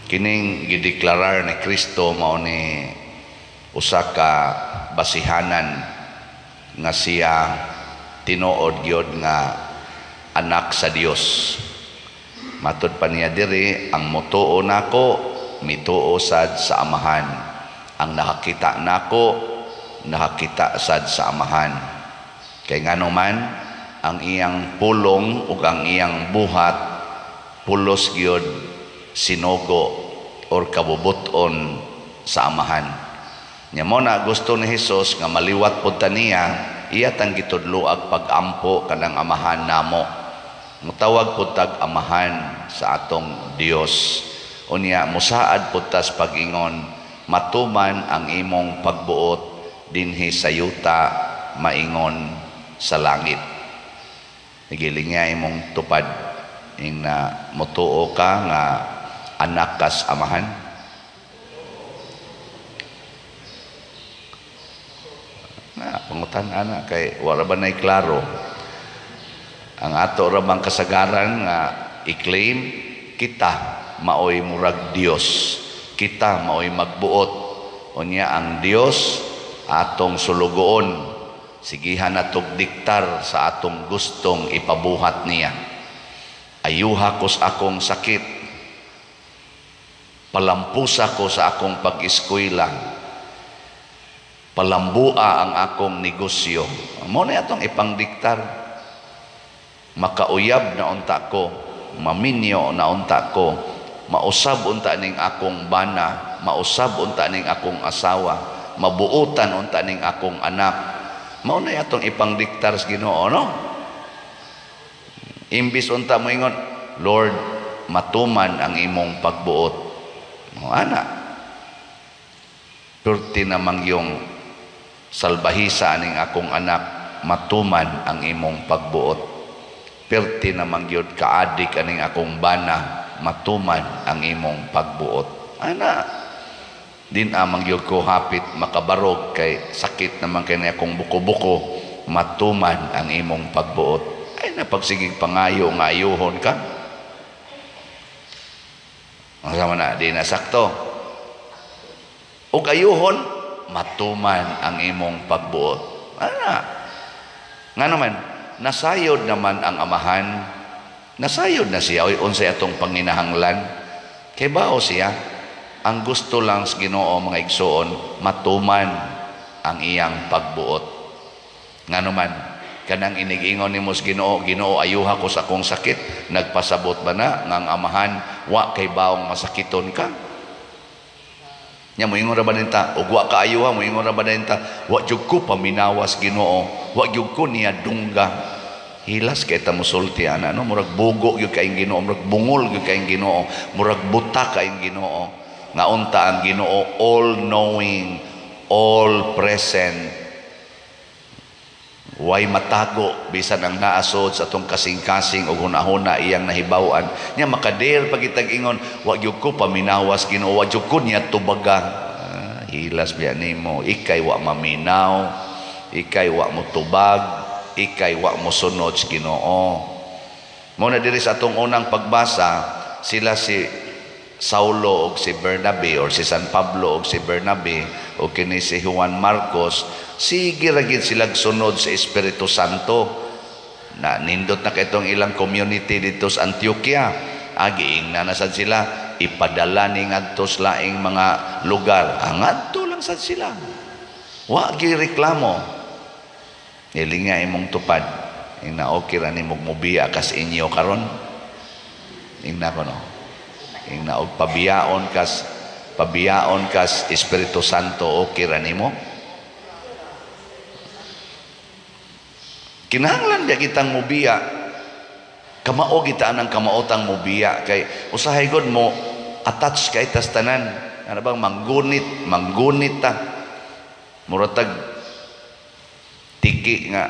Kining gideklarar ni Kristo mao ni usa ka basihanan nga siya tinuod gyud nga anak sa Dios. Matud pa niya diri, ang motuo nako mituo sad sa Amahan. Ang nakakita nako, nakakita sad sa Amahan. Kay ngano man ang iyang pulong ug ang iyang buhat pulos gyud sinugo or kabubuton sa Amahan. Nya mo na gusto ni Hesus nga maliwat pud ta niya, iya tang gitudloag pag-ampo kanang Amahan namo. Mutawag pud tag Amahan sa atong Dios. Unya musaad pud tas pag-ingon, matuman ang imong pagbuot dinhi sa yuta maingon sa langit. Giling nga imong tupad ing na motuo ka nga anak kas Amahan. Na pangutan ana kay wala ba nay klaro. Ang ato ra bang kasagaran nga i-claim kita maoy murag Dios, kita maoy magbuot. Unya ang Dios atong sulugoon, sigihan natog diktar sa atong gustong ipabuhat niya. Ayuha ko sa akong sakit, palampusa ko sa akong pag-eskwela, palambua ang akong negosyo. Mo na atong ipangdiktar. Makauyab na unta ko, maminyo na unta ko, mausab unta ning akong bana, mausab unta ning akong asawa, mabuotan unta ning akong anak. Mao na atong ipangdiktar sa Ginoo, no? Imbis unta moingon, Lord, matuman ang imong pagbuot. O, ana. Perti namang yung salbahisa ning akong anak, matuman ang imong pagbuot. Perti namang gyud kaadik aning akong bana, matuman ang imong pagbuot. Ana, din amang gyud ko hapit makabarog kay sakit naman kay akong buko-buko, matuman ang imong pagbuot. Ay napagsigig pangayo nga ayuhon ka. Ang sama na, di na sakto. Ug ayuhon, matuman ang imong pagbuot. Ana, nga naman, nasayod naman ang Amahan. Nasayod na siya. Oy, unsay atong panginahanglan. Kay bao siya, ang gusto lang sa Ginoo mga igsoon, matuman ang iyang pagbuot. Nga naman, kanang inigingon nimo sa Ginoo, Ginoo, ayuha ko sa akong sakit, nagpasabot ba na nga ang Amahan wa kay baong masakiton ka? Nya moingon ra ba ninta, ug wa ka ayuha, moingon ra ba ninta, wa jud ko paminawas Ginoo, wa jud ko niya dungga. Hilas kay ta mosulti ana, no? Murag bugo gyud kay Ginoo, murag bungol gyud kay Ginoo, murag buta kay Ginoo. Nga unta ang Ginoo all knowing, all present. Way matago bisan ang naasod sa atong kasing-kasing og hunahuna iyang nahibaw-an. Nya makadir pagitag ingon, wa gyud ko paminawas Ginoo, wa gyud ko niya tubaga. Ah, hilas biya nimo, ikay wa maminaw, ikay wa motubag, ikay wa mosunod sa Ginoo. Mo na diri sa atong unang pagbasa, sila si Saulo og si Bernabe or si San Pablo og si Bernabe o kini si Juan Marcos, sige ra gid silag sunod sa Espiritu Santo. Na nindot na kay itong ilang community dito sa Antioquia. Agiing na sad sila ipadala ni ngadto sa laing mga lugar. Ngadto lang sad sila. Wa gi reklamo. Nilinga imong tupad. Ing na okay ra nimo mobiya kas inyo karon. Ing na kono. Ing na og pabiyaon kas Espiritu Santo, okay ra nimo. Kinahanglan dia kitang mobiya. Kamao kita anang kamaotang mobiya kay usahay gud mo attach kay tas tanan. Ano bang manggunit, manggunit ta. Muratag tiki nga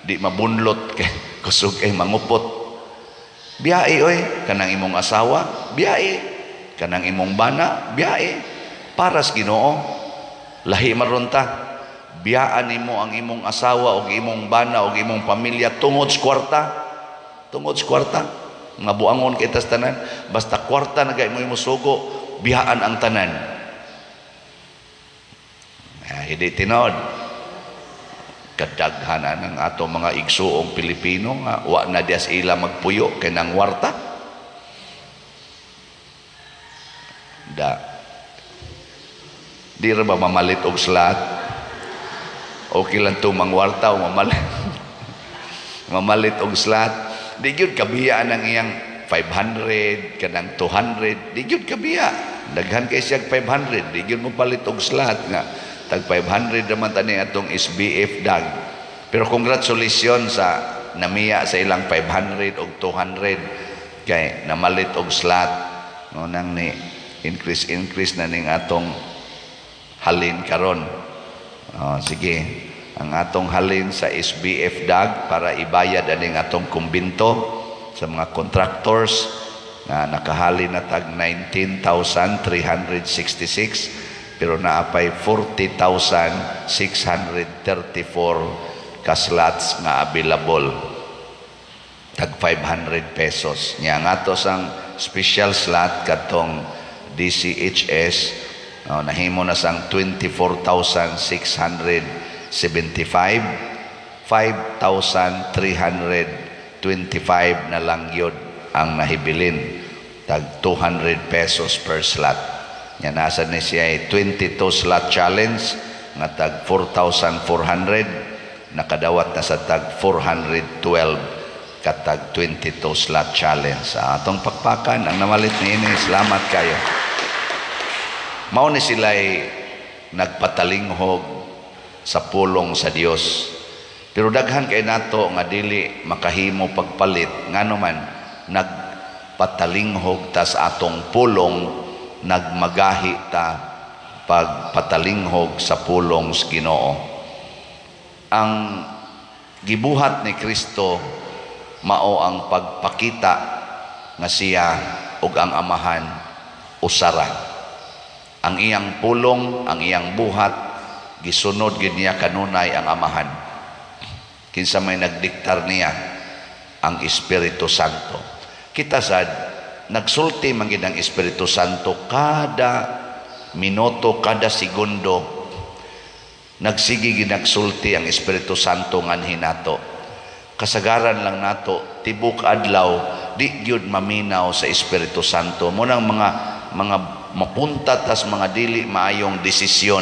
di mabunlot kay kusog kay mangupot. Biyae oy kanang imong asawa, biyae kanang imong bana, biyae paras Ginoo. Lahi maron ta. Biyaan nimo ang imong asawa og imong bana og imong pamilya tungod sa kwarta. Tungod sa kwarta. Nga buangon kay tas tanan, basta kwarta na gay mo imo sugo, biyaan ang tanan? Ah, hindi tinuod. Kadaghanan ang ato mga igsuong Pilipino nga wa na dias ila magpuyo kay nang warta. Da. Di ra ba mamalit og slot? Okay lang to mangwarta o mamalit. Mamalit og slot. Di gyud kabiya ang iyang 500 kanang 200, di gyud kabiya. Daghan kay siya 500, di gyud mo palit og slot nga tag 500 naman tani atong SBF dag. Pero congratulations sa namiya sa ilang 500 og 200 kay namalit og slot. No nang ni increase increase na ning atong halin karon. Oh, sige, ang atong halin sa SBF dag para ibayad aning atong kumbinto sa mga contractors na nakahalin na tag 19,366, pero naapay 40,634 ka slots nga available, tag 500 pesos. Nya ang ato sang special slot katong DCHS, oh, nahimo na sang 24,675, 5,325 na lang yun ang nahibilin, tag 200 pesos per slot. Nya nasa ni siya 22 slot challenge nga tag 4,400, nakadawat na sa tag 412 katag 22 slot challenge. Sa atong pakpakan ang namalit niini, salamat kayo. Mao ni sila'y nagpatalinghog sa pulong sa Dios. Pero daghan kay nato nga dili makahimo pagpalit, ngano man nagpatalinghog tas atong pulong, nagmagahi ta pagpatalinghog sa pulong sa Ginoo. Ang gibuhat ni Kristo mao ang pagpakita nga siya ug ang Amahan usara. Ang iyang pulong, ang iyang buhat, gisunod gid niya kanunay ang Amahan. Kinsa may nagdiktar niya? Ang Espiritu Santo. Kita sad nagsulti man gid ang Espiritu Santo kada minuto, kada segundo. Nagsige gid nagsulti ang Espiritu Santo nganhi nato. Kasagaran lang nato tibok adlaw di gyud maminaw sa Espiritu Santo. Mo nang mga mapunta tas mga dili maayong desisyon,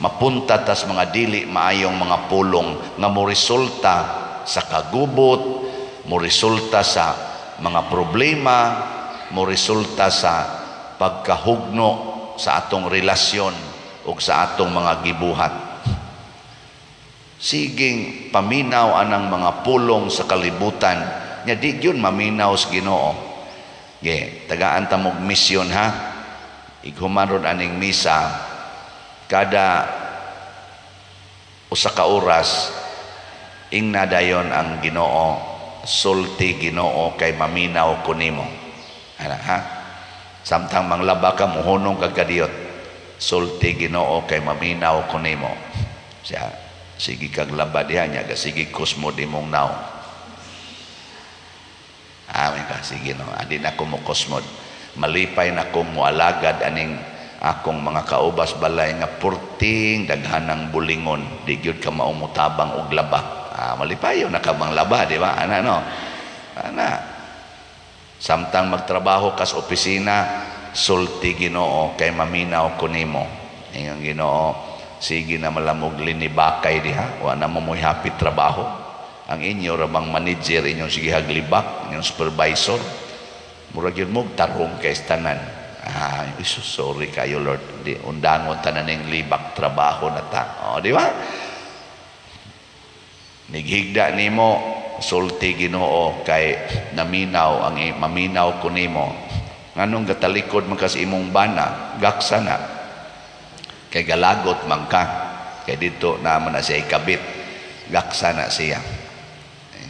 mapunta tas mga dili maayong mga pulong nga moresulta sa kagubot, moresulta sa mga problema, moresulta sa pagkahugno sa atong relasyon ug sa atong mga gibuhat. Siging paminaw anang mga pulong sa kalibutan nya di gyud maminaw sa Ginoo. Ge, tagaan ta mog misyon ha. Ighuman ron aning misa, kada usa ka oras ingna dayon ang Ginoo, sulti Ginoo kay maminaw ko nimo. Ana ha? Samtang manglaba ka, muhunong kag kadiyot, sulti Ginoo kay maminaw ko nimo. Siya sige kag laba diha nya, sige kusmo imong naong. Amen ka, sige no, adi na ko mo kusmod. Malipay na kong mualagad aning akong mga kaubas balay nga purting daghanang bulingon, di gyud ka maumutabang og laba. Ah, malipayo na ka bang laba, di ba? Ana no. Ana. Samtang magtrabaho kas opisina, sulti Ginoo kay maminaw ko nimo. Ingon Ginoo, sige na malamog linibakay diha, wa na mo mo'y happy trabaho. Ang inyo ra bang manager inyong sige haglibak, inyong supervisor. Murag yun mo tarong kay tanan. Ah, sorry kayo Lord, di undangon tanan ning libak trabaho na ta. O, di ba? Nighigda nimo, sulti Ginoo kay naminaw ang maminaw ko nimo. Nganong gatalikod man kas imong bana, gaksa na. Kay galagot man ka. Kay dito naman na siya ikabit, gaksa na siya.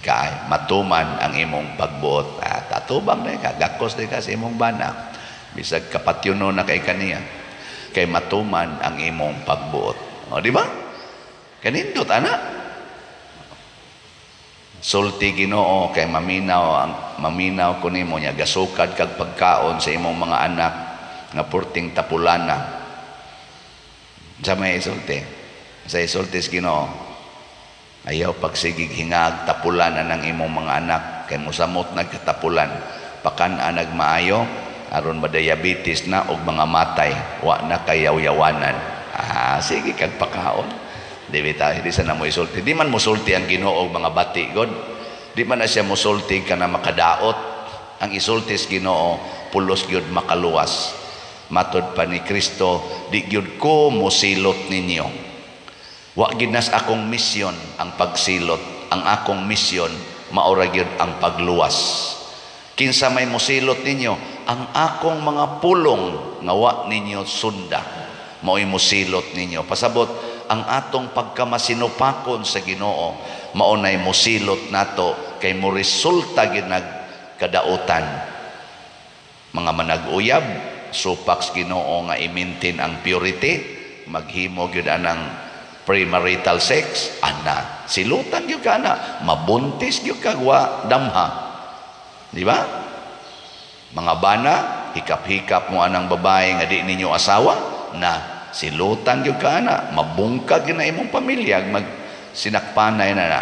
Kay matuman ang imong pagbuot. Ah, tatubang na ka, gakos na ka sa imong bana. Bisag kapatyuno na kay kaniya. Kay matuman ang imong pagbuot. O, di ba? Kanindot, ana. Sulti Ginoo kay maminaw ang maminaw ko nimo nya, gasukad kag pagkaon sa imong mga anak, nga purting tapulana. Sa may isulti, sa isulti sa Ginoo, ayaw pagsigig hingag tapulan ng imong mga anak kay mosamot nagkatapulan. Pakan-a nagmaayo aron madiabetes na og mga matay, wa na kayaw-yawanan. Ah, sige kag pakaon. Di bitaw, di sa na mo isulti. Di man mosulti ang Ginoo og mga bati god. Di man na siya mosulti kana makadaot. Ang isulti sa Ginoo pulos gyud makaluwas. Matod pa ni Kristo, di gyud ko mosilot ninyo. Wa gyud nas akong misyon ang pagsilot. Ang akong misyon maura gyud ang pagluwas. Kinsa may mosilot ninyo, ang akong mga pulong nga wa ninyo sunda, mao'y mosilot ninyo. Pasabot, ang atong pagkamasinupakon sa Ginoo mao nay mosilot nato kay mo resulta gyud nagkadautan. Mga manag-uyab, supak sa Ginoo nga i-maintain ang purity, maghimo gyud anang premarital sex, ana, silutan gyud ka ana, mabuntis gyud ka wa damha. Di ba? Mga bana, hikap-hikap mo anang babae nga di ninyo asawa, na silutan gyud ka ana, mabungkag gyud na imong pamilya, mag sinakpanay na na.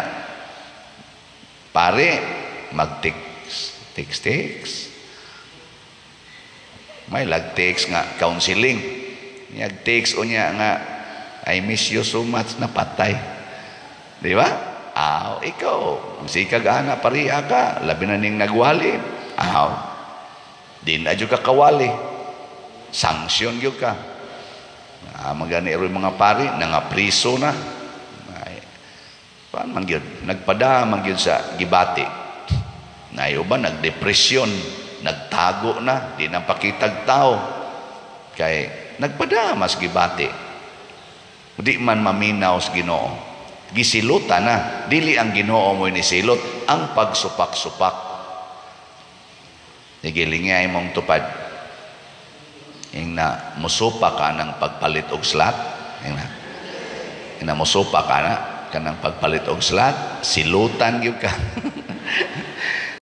Pare, mag-text, text, text. May lag-text nga counseling. Niyag text o niya nga, "I miss you so much," na patay. Di ba? Aw, ikaw, sikag ana, pariya ka, labi na ning nagwali. Aw, di na ka kawali. Sanksyon gyud ka. Ah, magani ro mga pari, nangapriso na. Ay, paan man gyud? Nagpada man gyud sa gibati. Nayo ba, nagdepresyon, nagtago na, di na pakitag tao. Kay nagpada mas gibati. Di man maminaw sa Ginoo. Gisilutan na. Dili ang Ginoo mo nisilot, ang pagsupak-supak. Nigilingay mong tupad. Ing na musupa ka ng pagpalit og slot. Ing na musupa ka na kanang pagpalit og slot, silutan gyud ka.